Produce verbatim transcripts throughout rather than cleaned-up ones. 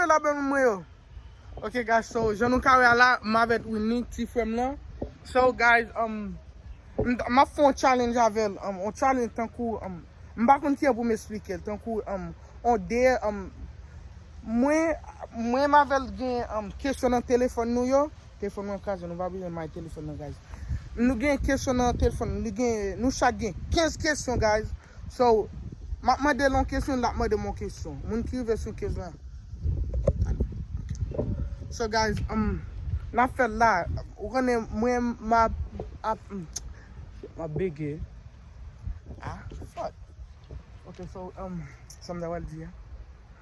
la, bèl moun mwen yo. Ok, guys, so, jan nou ka wè a la, m avèk Winnie, ti frè m lan. So, guys, um, m, m ap fè yon challenge avè l. Um, yon challenge tankou, um, m pa konn kijan pou m esplike l. Tankou, um, yon de, um, mwen, mwen m avè l gen, um, kesyon nan telefòn nou yo. Telefòn mwen kraze, nou pa bezwen may telefòn nan, guys. Nou gen kesyon nan telefòn, nou gen, nou chak gen kenz kesyon, guys. So, m ap mande l yon kesyon, l ap mande m yon kesyon. Moun ki rive sou kenz lan. So, guys, um, n ap fè l la. Ou konnen, mwen, m ap, ap, m ap bege. Ah, fuck. Ok, so, um, sa m ta pral di a.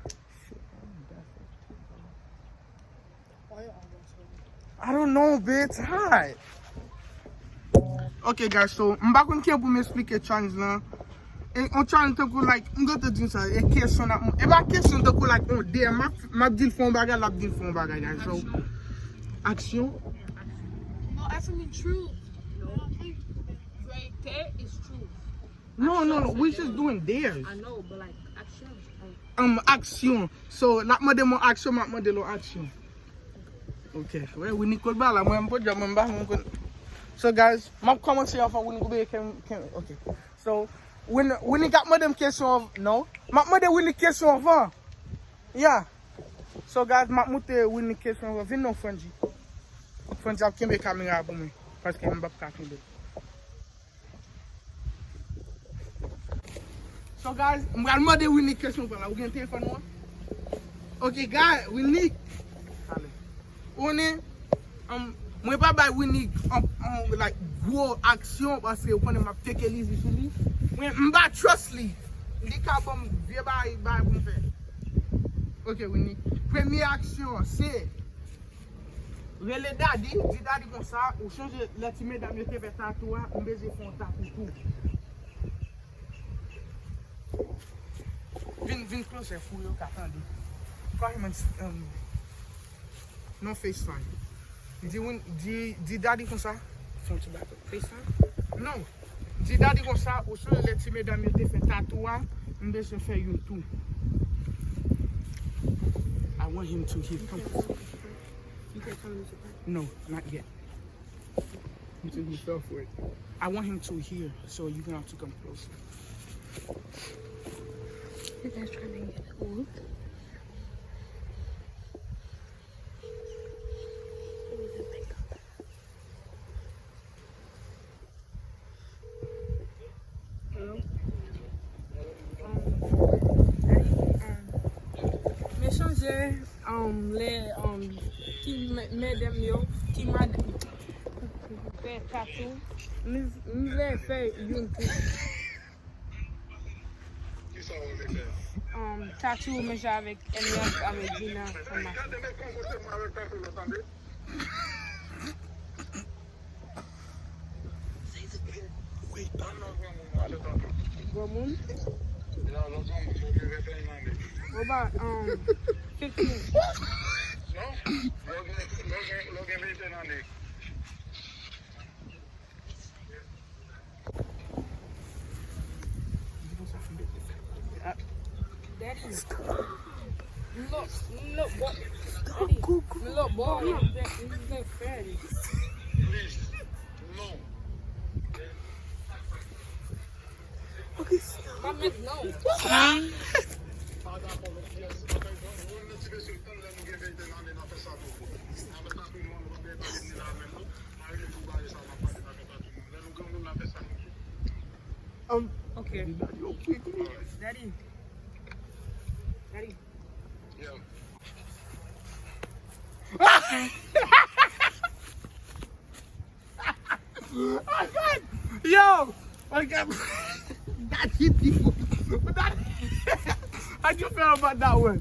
Shit, man, that's I don't know, bitch. Hi. Ok, guys, so, m pa konn kijan pou m esplike challenge lan. E yon challenge tankou, like, m gentan di sa, e kesyon nan, e pa kesyon tankou, like, yon de, m ap, m ap di l fè yon bagay, l ap di l fè yon bagay, guys, so. Aksyon. Aksyon? No, ask me truth. Verite is truth. No, no, no, we just doing dares. I know, but, like, aksyon, like, Um, aksyon. So, l ap mande m yon aksyon, m ap mande l yon aksyon. Ok. Wè, Winnie kot ba la, mwen, m pot janm, mwen, m pa janm konn. So, guys, m ap kòmanse anvan Winnie koupe, ken, ken, ok. So, Winnie, Winnie k ap mande m kesyon anv-, non. M ap mande Winnie kesyon anvan. Yeah. So, guys, m ap montre Winnie kesyon anvan. Vin non, Franji. Franji ap kenbe kamera a pou mwen. Paske m p ap ka kenbe l. So, guys, m pral mande Winnie kesyon pa la. Ou gen telefòn ou an? Ok, guys, Winnie. Ale. Ou konnen, um, mwen pa bay Winnie, um, um, like, gwo aksyon paske ou konnen m ap take it easy sou li. Mwen, m pa trust li. Li ka ban m vye bagay, bagay pou m fè. Ok, Winnie. Premye aksyon an, se Rele Daddy, di Daddy konsa, ou sonje lè ti medam yo te fè tatou a, m bezwen fè yon tatou tou. Vin, vin closer pou yo ka tande. Call him on, um, non FaceTime. Di, Win-, di, di Daddy konsa. Fè yon ti bagay. FaceTime? Non. Di Daddy konsa, ou sonje lè ti medam yo te fè tatou a, m bezwen fè youn tou. I want him to hear. Come. You can tell me to come. No, not yet. Until he fell for it. I want him to hear, so you gonna have to come closer. You guys trying to get old? What is it, makeup? Hello? Um, Daddy, um, me chanje, um, lè, um, ki me-, medam yo, ki mad-, fè tatou. M, m vle fè youn tou. Kisa w vle fè? Um, tatou menm jan avèk Elliot, avèk Gina, ansanm ak. Granmoun? Oba, um, fifteen. Daddy. Look, look, boy. Daddy, look, boy. Please. No. Ok, stop. Pa met non. Um, ok. Daddy. Daddy. Yo! Daddy di. Daddy. How you feel about that one?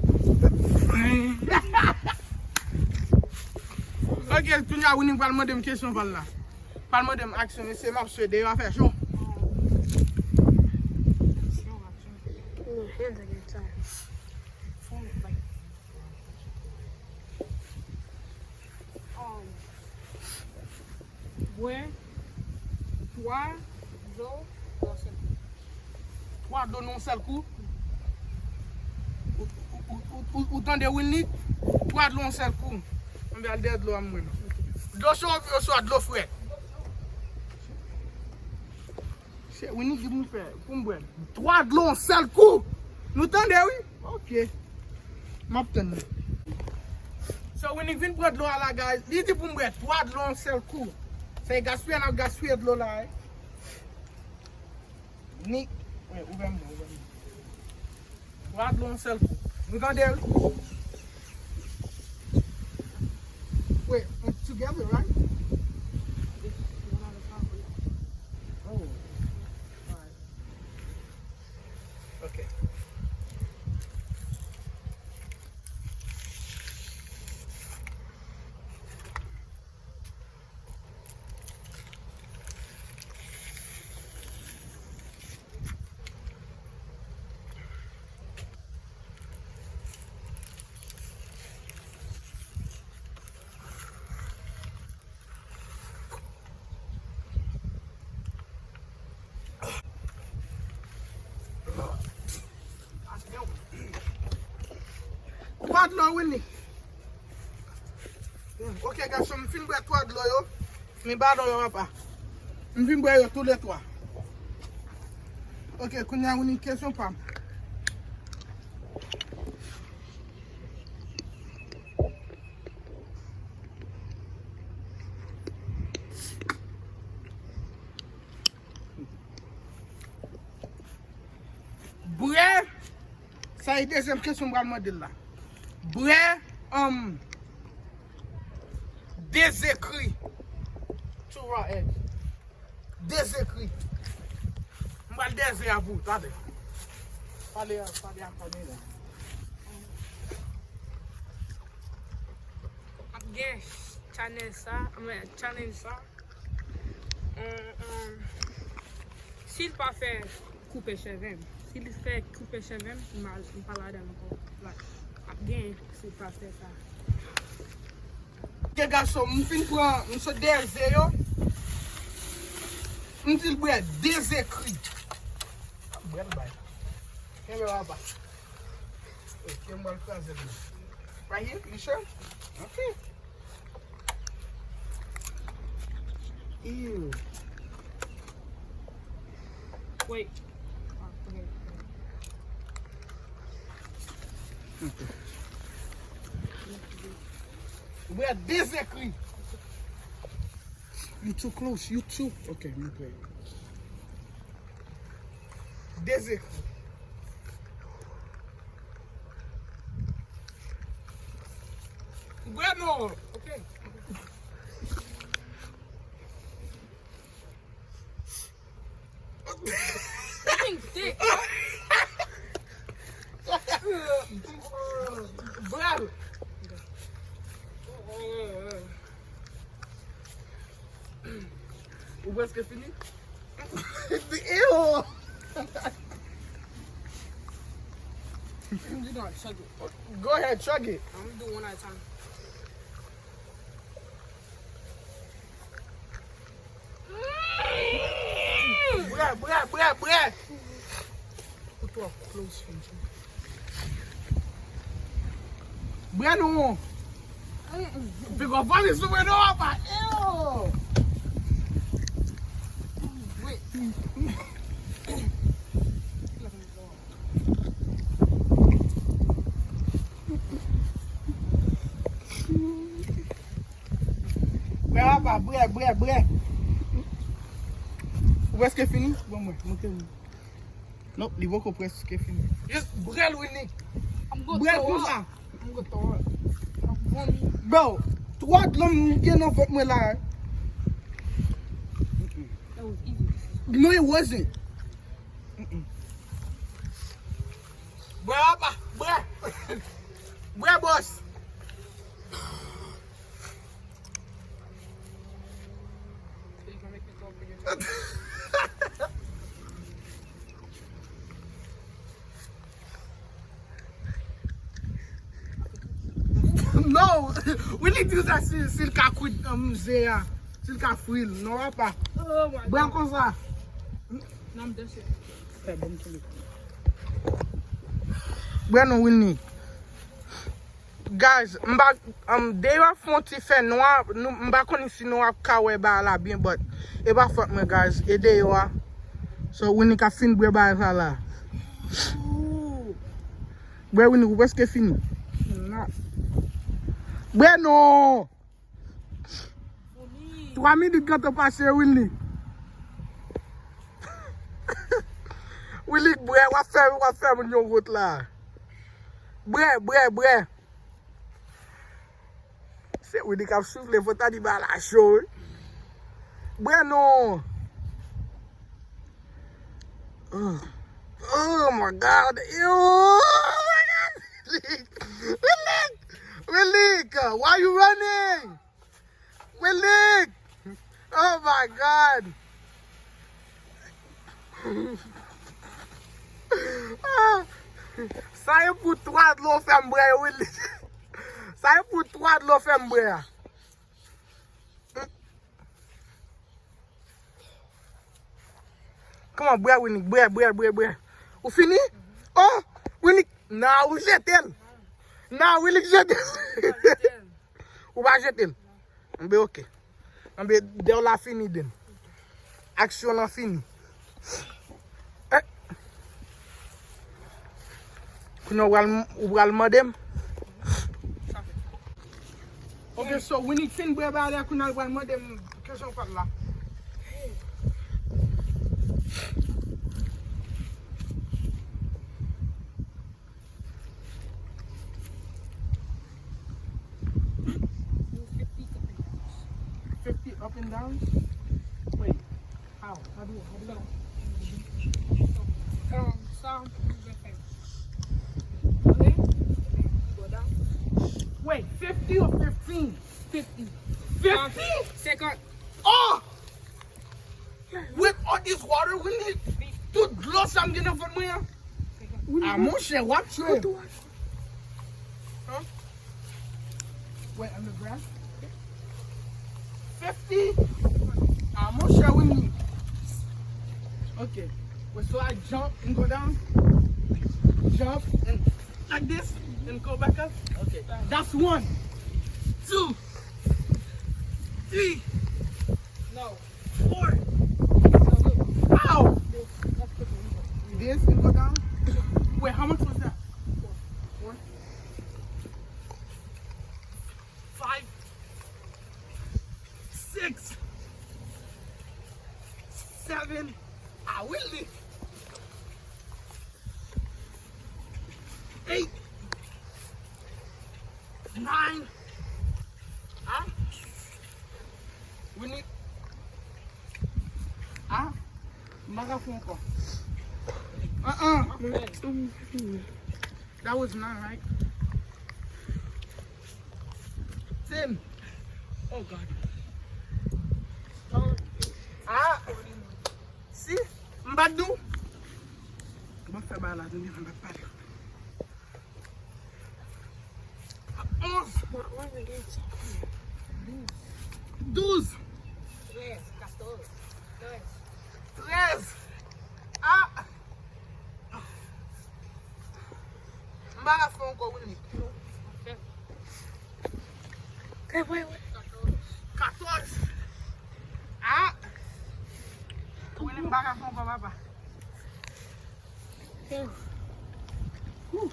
Ok, kounye a Winnie pral mande m kesyon pa l la. Pral mande m aksyon, mesye, m ap swe deyò a fè cho. No, hands against time. Phone, like, um, bwè twa dlo nan yon sèl kou. Twa dlo nan yon sèl kou? Ou, ou, Ou, ou, ou, ou tande, Winnie? Twa dlo yon sèl kou. Mwen al dèyè dlo a mwen. Dlo cho oswa dlo frèt? Se Winnie di m fè pou m bwè twa dlo yon sèl kou. Nou tande, wi? Ok. M ap tann nou. So, Winnie vin pran dlo a la, guys. Li di pou m bwè twa dlo yon sèl kou. Se gaspiye n ap gaspiye dlo la, wi. Ni, wi, ouvè m, ouvè m. Twa dlo yon sèl kou. Nou tande l? Wait, it's together, right? Oh. Alright. Ok. Twa dlo, Winnie. Ok, gason, m fin bwè twa dlo yo. Men balon yo, papa. M fin bwè yo tou le twa. Ok, kounye a, Winnie, kesyon pa m. Bwè, sa e dezyèm kesyon m pral mande l la. Bwè, um, de ze kri. Two raw egg. De ze kri. M pral de ze a pou ou, tande. Pale, pale a, pale la. Ap gen chanèl sa, men, challenge sa. Hum, hum. Si l pa fè koupe cheve m, si l fè koupe cheve m, m al, m pa ladan l ankò. Like, ap gen si l pa fè sa. Ok, gason, m fin pran, m sot dèyè ze yo. M di l bwè de ze kri. Bwè l bay. Kenbe papa. Ok, m pral kraze l. Right here, you sure? Ok. Ew. Wait. Ah, okay. Bwè de ze kri. You too close, you too. Ok, m prè. De ze kri. Bwè non. Ok. That thing thick. Bwè. Ou prèske fini? Ew! You know, chug it. Go ahead, chug it. I'm gonna do one at a time. Bwè, bwè, bwè, bwè. Ou twò close, Fenty. Bwè non. Piga fò li sou mwen non, apa. Ew. Wait. Bwè apa, bwè, bwè, bwè. Ou prèske fini? Bon, mwen, montre mwen. Non, li poko prèske fini. Just bwè l, Winnie. Bwè l konsa. Bro, twa dlo m gen nan vant mwen la. No, it wasn't. Bwè apa, bwè. Bwè, boss. No, Willy di sa si, si l ka kwit, um, ze a, si l ka fri l, non, apa. Bwè konsa. Bwè non, Willy. Guys, m pa, um, deyò a fè yon ti fè nwa, nou, m pa konn si nou ap ka wè bagay la byen, but e pa fòt mwen, guys, e deyò a. So, Winnie k ap fin bwè bagay sa la. Bwè, Winnie, ou prèske fini. Bwè non! Twa minit gentan pase, Winnie. Winnie, bwè, w ap fè, w ap fè moun yon wont la. Bwè, bwè, bwè. Se Winnie k ap soufle, fò ta di bagay la cho, wi. Bwè non. Oh. Oh my God. Ew. Oh my God. Willik. Willik. Willik. Why you running? Willik. Oh my God. Ah. Sa e pou twa dlo fè m bwè yo, Willik. Sa e pou twa dlo fè m bwè a. Kòman bwè, Winnie? Bwè, bwè, bwè, bwè. Ou fini? Oh, Winnie. Non, ou jete l. Non, Winnie jete l. Ou pa jete l. Anben, oke. Anben, dèw la fini, den. Aksyon lan fini. Eh. Kounye a ou pral, ou pral mande m? Ok, so, Winnie fin bwè bagay la, kounye a ou pral mande m kesyon pa l la. Fifty up and down? Wait, how? How do, how do you? Um, sa, ok? Go down. Wait, fifty or fifteen? Fifty. Fifty? Senkant. Oh! With all this water, Winnie, tout dlo sa m gen nan vant mwen an. Ah, monchè, w ap tchwe. Huh? Wait, on the grass? Fifty? Ah, monchè, Winnie. Okay. Wait, so I jump and go down? Jump and like this and go back up? Okay. That's one. Two. Three. No. Four. Ow! This and go down. Wait, how much was that? Four. Five. Six. Seven. I will leave. Eight. Nine. Ah. We need. Ah. M pa ka fè ankò. Uh-uh. That was nine, right? Ten. Oh, God. Ah. Si. M pa t di w. Bon, fè bagay la, tande, m pa t pale. Onz. Douz. Trèz. Katòz. Trèz. Trèz. Ah. M pa ka fè ankò, Winnie. Katòz. Katòz. Ah. Winnie, m pa ka fè ankò, papa. Whew.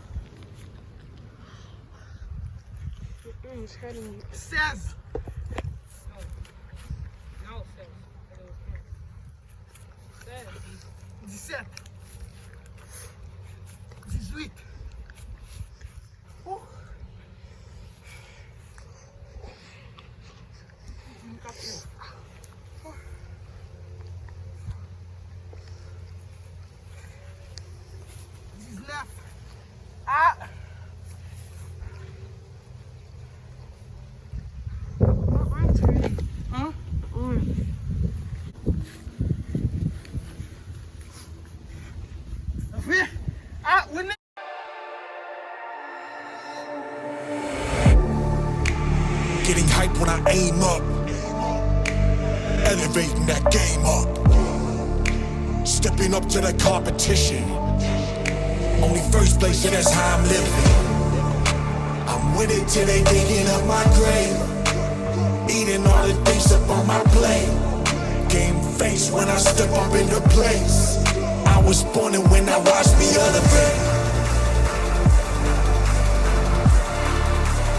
Mm-mm, it's hurting me. Sèz. No. No, sèz. Sèz. Disèt. Dizuit. Whew. Diznèf. Ah! Hein? Ah, Winnie. Getting hype when I aim up. Elevating that game up. Stepping up to the competition. Only first place, yeah, that's how I'm living. I'm with it till they digging up my grave. Eating all the things up on my plate. Game face when I step up in the place. I was born and when I watch me elevate.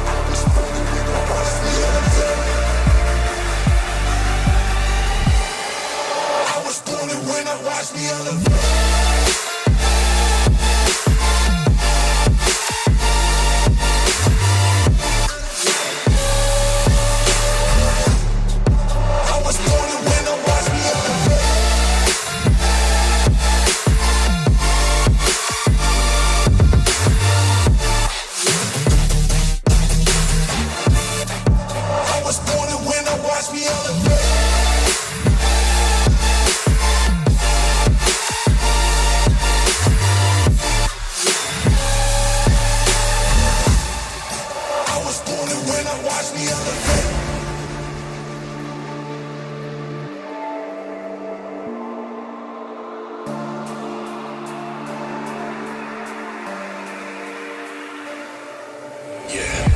I was born and when I watch me elevate. I was born and when I watch me elevate. I was born and when I watch me elevate. I was born and when I watch me elevate. I was born and when I watch me elevate. Yeah.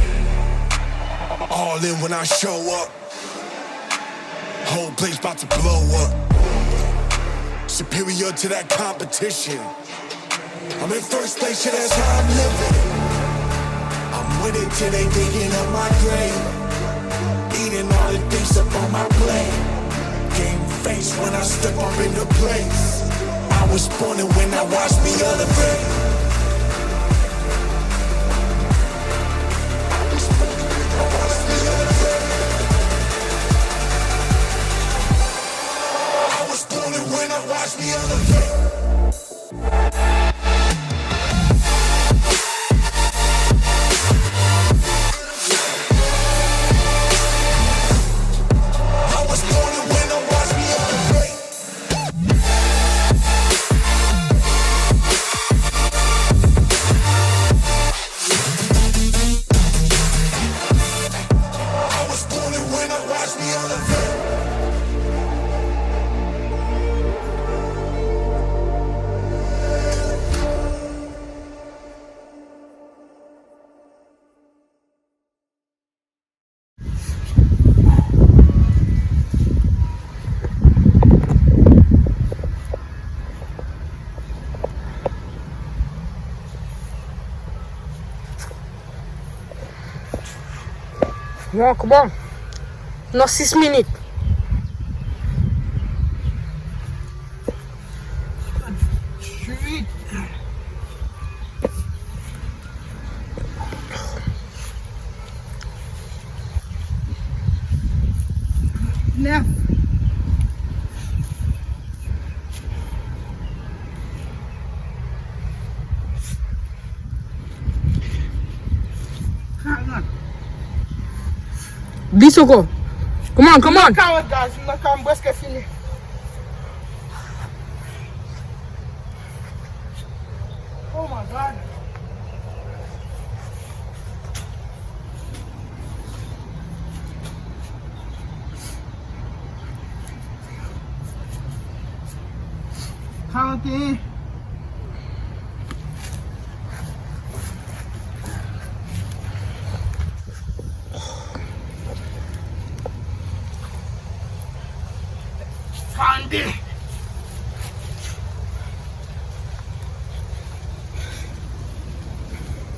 All in when I show up. Whole place about to blow up. Superior to that competition. I'm in first place, yeah, that's how I'm living. I'm with it till they digging up my grave. Eating all the things up on my plate. Game face when I step up in the place. I was born and when I watch me elevate. I was born and when I watch me elevate. I was born and when I watch me elevate. I was born and when I watch me elevate. I was born and when I watch me elevate. Bon, bon. Nan sis minit. Nèf. Karant. Dis ankò. Come on, come on. Karant, guys. M nan ka, m prèske fini. Oh my God. Karant e en. Karannde.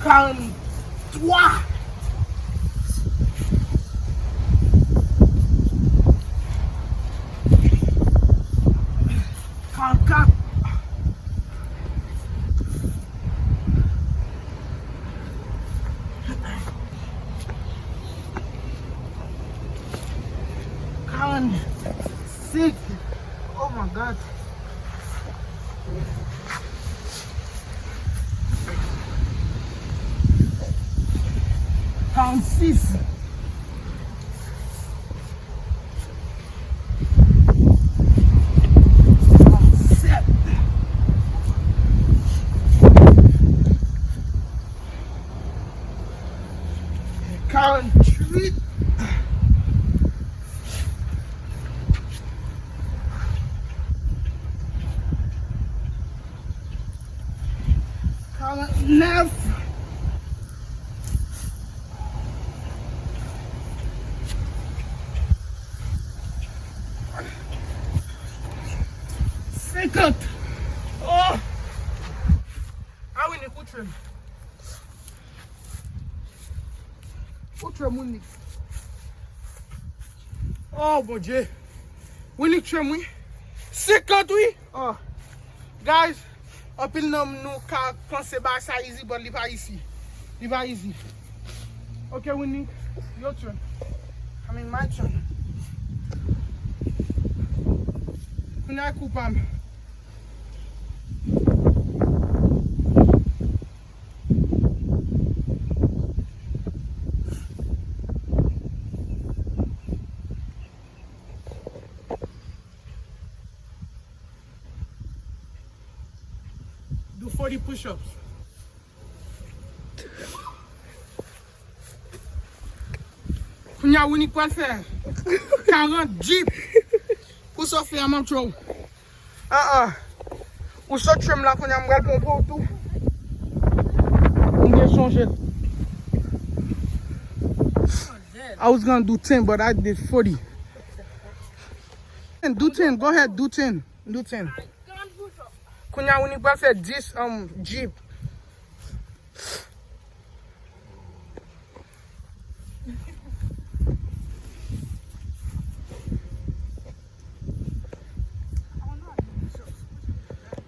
Karanntwa. Karannkat. Karannsenk. Oh my God. Karannsis. Karannset. Karannwit. Karannèf. Tant. Oh! Ah, Winnick, ou tchwe m. Ou tchwe m, Winnick. Oh, Bondye. Winnick tchwe m, wi. Senkant, wi. Oh. Guys, anpil nan nou ka panse bagay sa easy, but li pa easy. Li pa easy. Ok, Winnick, your turn. I mean, my turn. Kounye a kou pa m. Do forty push-ups. Kounye a, Winnick pral fè karant dip. Pou sa w fè a, m ap tchwe w. Ah, ah. Ou sot tchwe m la, kounye a, m pral pran pou w tou. M byen sonje l. I was gonna do ten, but I did forty. And do ten, go ahead, do ten. Do ten. Kounye a, Winnick pral fè dis, um, dip.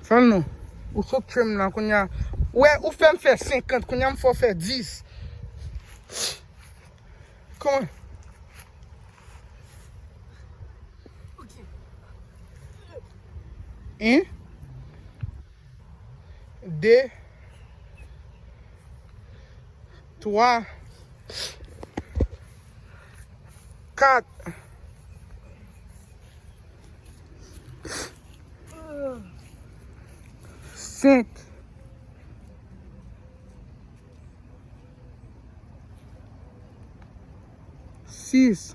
Fè l non. Ou sot tchwe m la, kounye a. Wè, ou fè m fè senkant, kounye a m fè w fè dis. Kòman? En, de, twa, kat, senk, sis.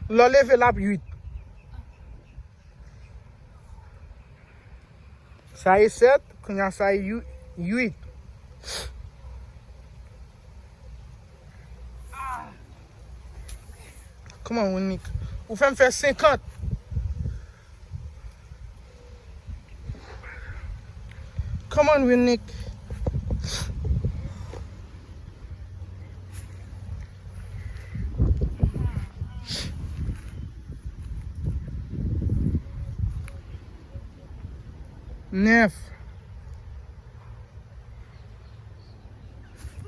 Lè w leve l ap uit. Sa e sèt, kounye a sa e uit. Kòman, Winnick? Ou fè m fè senkant. Come on, Winnick. Nèf.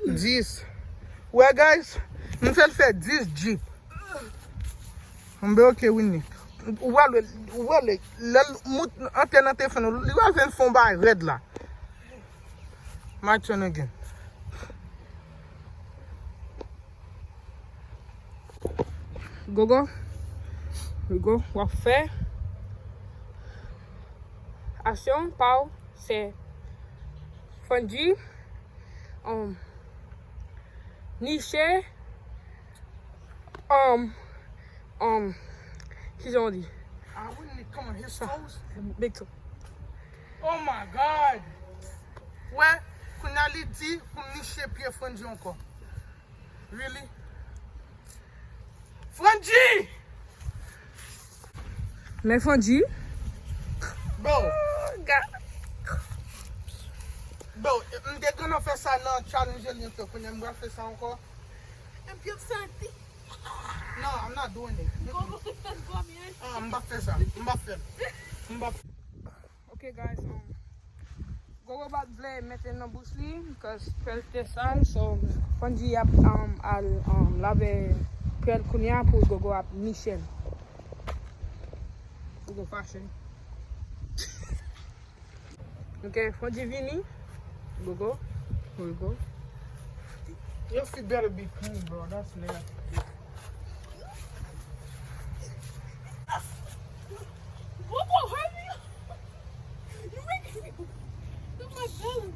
Dis. Wè, guys, m fè l fè dis dip. Mbe ok, Winnick. Ou wè l, ou wè l, lè l moute antre nan telefòn, li wè l vin fè yon bagay rèd la. My turn again. Gogo. Gogo, w ap fè. Aksyon pa w, se Fondji, um, Niche, um, um, kijan w di? Ah, Winnick, come on, his toes. Big toe. Oh my God! Wè, kounye a li di pou m niche pye Fondji ankò. Really? Fondji! Men Fondji. Bro. Oh, God. Bro, m te konn fè sa nan challenge li tou. Kounye a m pral fè sa ankò. M p ap santi. No, I'm not doing it. Go, go, go, man. Ah, m p ap fè sa. M p ap fè l. M p ap. Ok, guys, um, Gogo pa t vle mete nan bouch li, cause pye l te sal, so Fondji ap, um, al, um, lave pye l kounye a pou Gogo ap niche l. Gogo fache. Ok, Fondji vini. Gogo. Gogo. Your feet better be clean, bro. That's nasty. Gogo, hurry up. You making me lose my balance.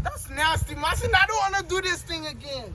That's nasty, Martin. I don't wanna do this thing again.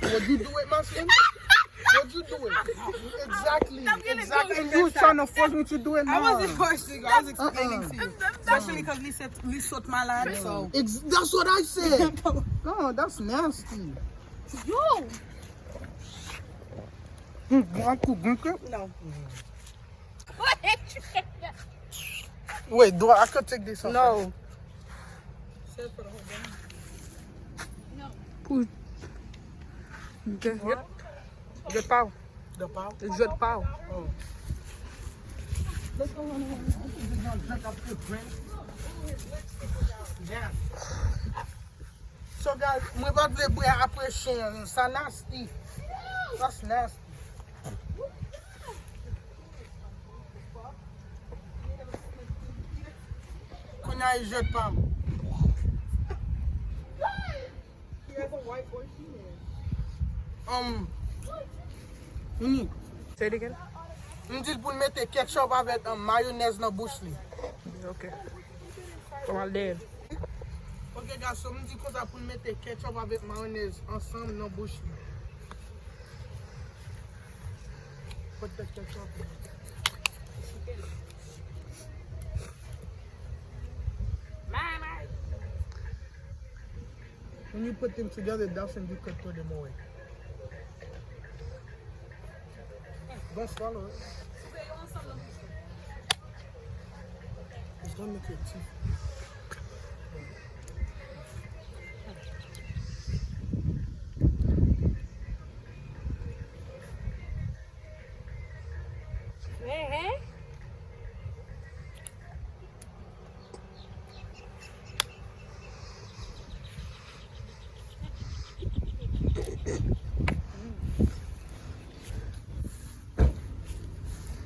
Would you do it, Marceline? Would you do it? Exactly. Exactly. And you was trying to force me to do it. I wasn't forcing you. I was explaining to you. Especially because li sot, li sot malad, so. Ex- that's what I said. No, that's nasty. Yo. Hmm, bon, I'm cool, bon, cool. No. Wait, do I, I could take this off? No. Pou jwèt pa w. Jwèt pa w. Jwèt pa w. Oh. Yeah. So guys, mwen pa t vle bwè apre chen an. Sa nasty. That's nasty. Kounye a e jwèt pa m. Um, mm. Say it again. M di l pou l mete ketchup avèk, um, mayonèz nan bouch li. Ok. Kòman l dèyè l? Ok, gason, m di konsa pou l mete ketchup avèk mayonèz ansanm nan bouch li. Pot ketchup. When you put them together, that's when you cut through them away. Don't swallow it. It's gonna make your teeth.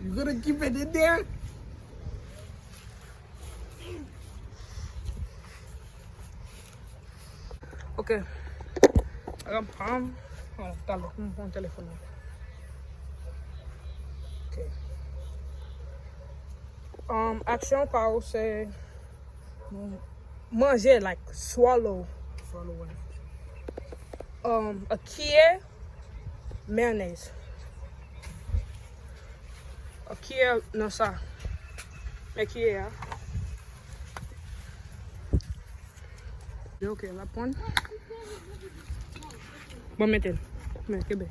You gonna keep it in there? Ok. Agan pam. Oh, talè. M pran telefòn nan. Ok. Um, aksyon pa w se manje, like, swallow. Swallow what? Um, a kiyè mayonnaise. A kiyè nan sa. Men kiyè a. Ok, l ap pran. Bon, mete l. Men, kenbe.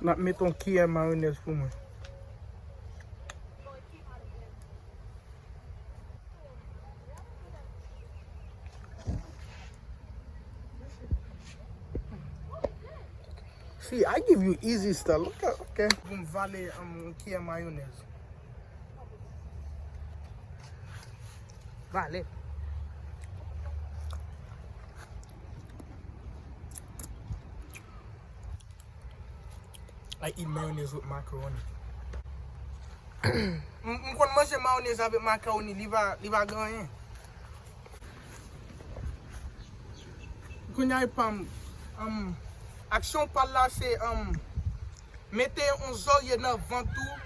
N ap mete yon kiyè mayonèz pou mwen. See, I give you easy stuff. Look at, okay. Pou m vale, um, yon kiyè mayonèz. Vale. I eat mayonnaise with macaroni. M, m konn manje mayonnaise avèk macaroni, li pa, li pa gen anyen. Kounye a, e pa m, um, aksyon pa l la, se, um, mete yon zòrye nan vant ou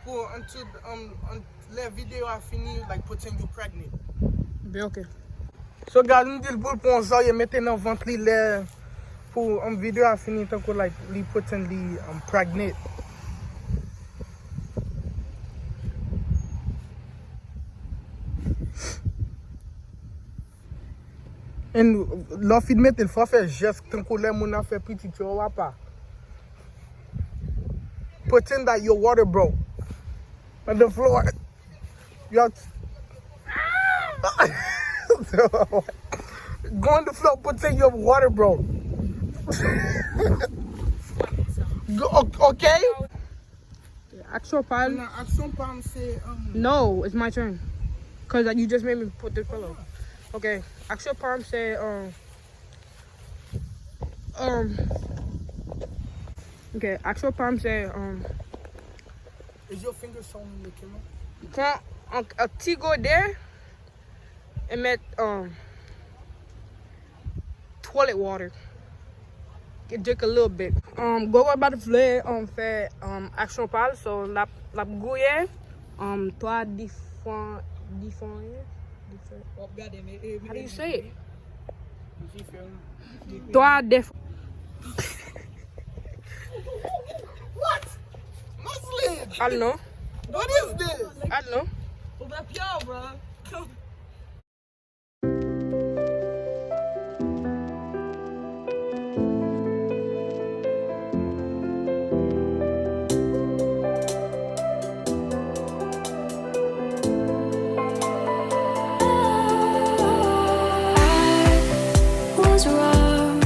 pou, until, um, un-, lè videyo a fini, like, pretend you pregnant. Ben, ok. So, guys, m di l pou l pran yon zòrye mete nan vant li lè pou, um, videyo a fini, tankou, like, li pretend li, um, pregnant. And lè w fin mete l, fò w fè jès tankou lè moun ap fè pitit yo, apa. Pretend that your water broke on the floor. Yo, go on the floor, pretend your water broke. Go, o-, okay? Aksyon pa l. Kounye a, aksyon pa m se, um, No, it's my turn. 'Cause you just made me put the pillow. Okay, aksyon pa m se, um, um, okay, aksyon pa m se, um, Is your finger showing the camera? Pran an, an ti gode e met, um, toilet water. Drink a little bit. Um, Gogo pa t vle, um, fè, um, aksyon pa l, so l ap, l ap gouye, um, twa difran, difran, difran. How do you say it? Twa def- What? Muslim! I don't know. What is this? I don't know. Ouvè pye w, bro. I was wrong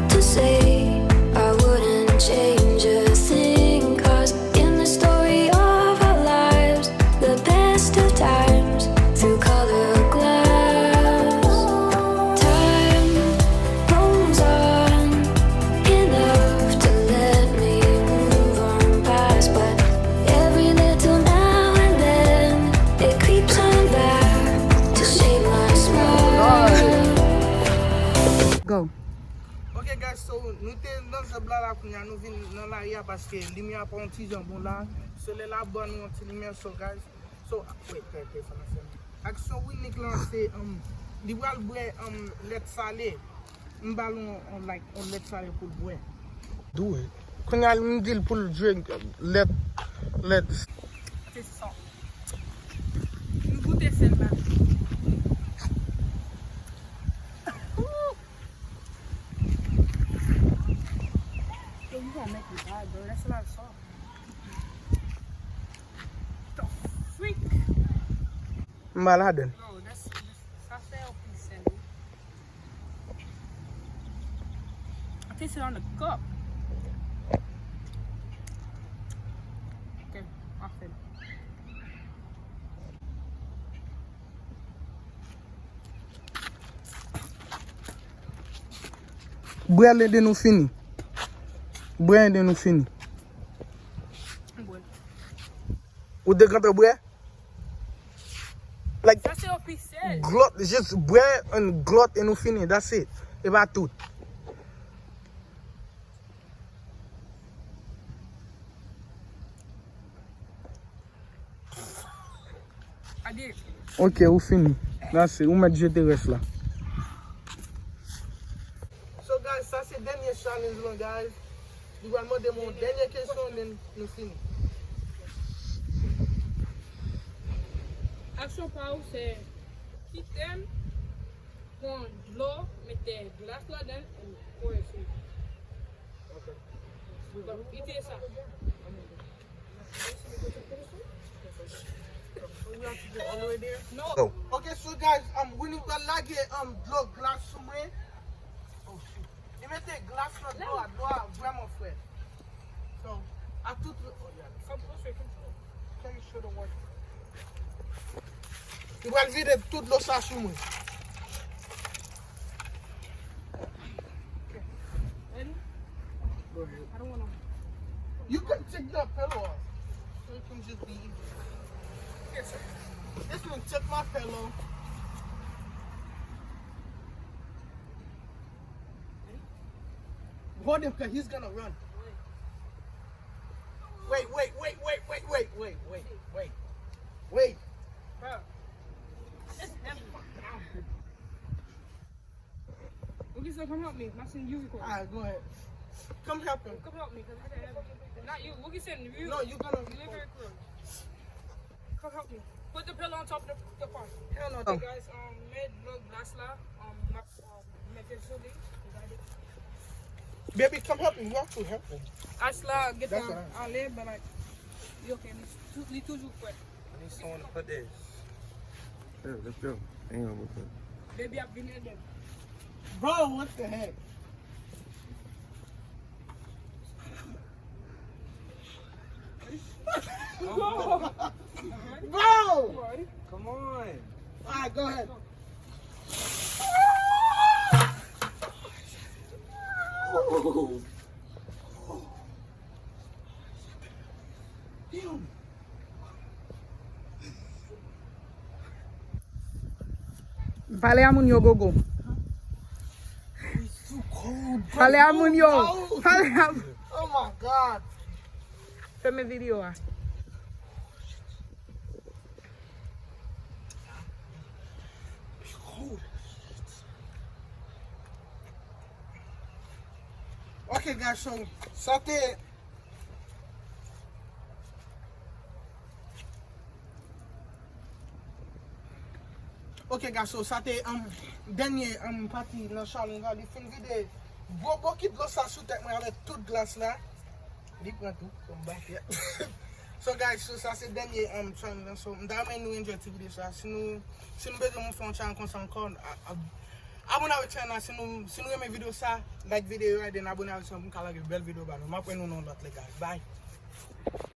to say I wouldn't change a thing, 'cause in the story of our lives, the best of times through colored glass. Time rolls on, enough to let me move on past, but every little now and then it creeps on back to shade my smile. Go. Ok, guys, so nou te nan zèb la, la kounye a nou vin nan lari a paske limyè a pa yon ti jan bon la. Solèy la ban nou yon ti limyè, so, guys. So, wait, wait, wait, sa nan sèl. Aksyon Winnick lan se, um, li pral bwè, um, lèt sale. M ba l yon, yon, like, yon lèt sale pou l bwè. Do it. Kounye a m di l pou l drink lèt, lèt. Se sa. Nou goute sèl la. Yo, you gonna make me die, bro. That's a lot of salt. The freak? M pa ladan. Bro, that's, that's, sa se yon pi sèl, wi. I taste it on the cup. Ok, anfen. Bwè l ede nou fini. Bwè ede nou fini. Bwè. Ou te kontan bwè? Like, sa se yon pi sèl. Glòt, jis bwè, yon glòt e nou fini. That's it. E pa tout. Ade. Ok, ou fini. That's it. Ou mèt jete rès la. So, guys, sa se dènye challenge lan, guys. Li pral mande m yon dènye kesyon, men nou fini. Aksyon pa w se kite m pran dlo, mete glas ladan l, e kore sou li. Donk, kite sa. No. Ok, so guys, um, Winnie pral lage, um, dlo glas sou mwen. Oh, shoot. Li mete glas nan dlo a, dlo a vrèman frèt. So, a tout, oh, yeah. Can you show the water? Li pral vide tout dlo sa sou mwen. Ready? Go ahead. I don't wanna. You can take that pillow off. So it can just be easier. Yes, sir. This one, take my pillow. Ready? Hold him, 'cause he's gonna run. Wait, wait, wait, wait, wait, wait, wait, wait, wait, wait. Wait. Bro. It's heavy. Wilkinson, come help me. My son, you record. All right, go ahead. Come help him. Come help me, 'cause it's heavy. Not you, Wilkinson. You, no, you gonna you live very close. Come help me. Put the pillow on top of the, the pot. Hell no. Okay, guys, um, mwen dlo glas la, um, m ap, um, mete l sou li. Baby, come help me. You have to help me. Ice la gentan ale, but, like, li ok, li tou-, li toujou frèt. I need someone to put this. Yeah, let's go. Hang on real quick. Baby ap vin ede m. Bro, what the heck? Bro! Come on. All right, go ahead. Damn. Pale a moun yo, Gogo. It's too cold, bro. Pale a moun yo. Pale a. Oh my God. Fèmen videyo a. It's cold. Ok, guys, so, sa te Ok, guys, so sa te, um, dènye, um, pati nan challenge la. Li fin vide gwo bokit dlo sa sou tèt mwen avèk tout glas la. Li pran tou, so m back, yeah. So, guys, so sa se dènye, um, challenge la. So, m ta renmen nou enjoy ti videyo sa. Si nou, si nou bezwen mwen fè yon challenge konsa ankò, a-, a-, abone avèk channel la. Si nou, si nou renmen videyo sa, like videyo a, then abone avèk channel pou m ka lage bèl videyo ba nou. M ap wè nou nan lòt, les gars. Bye.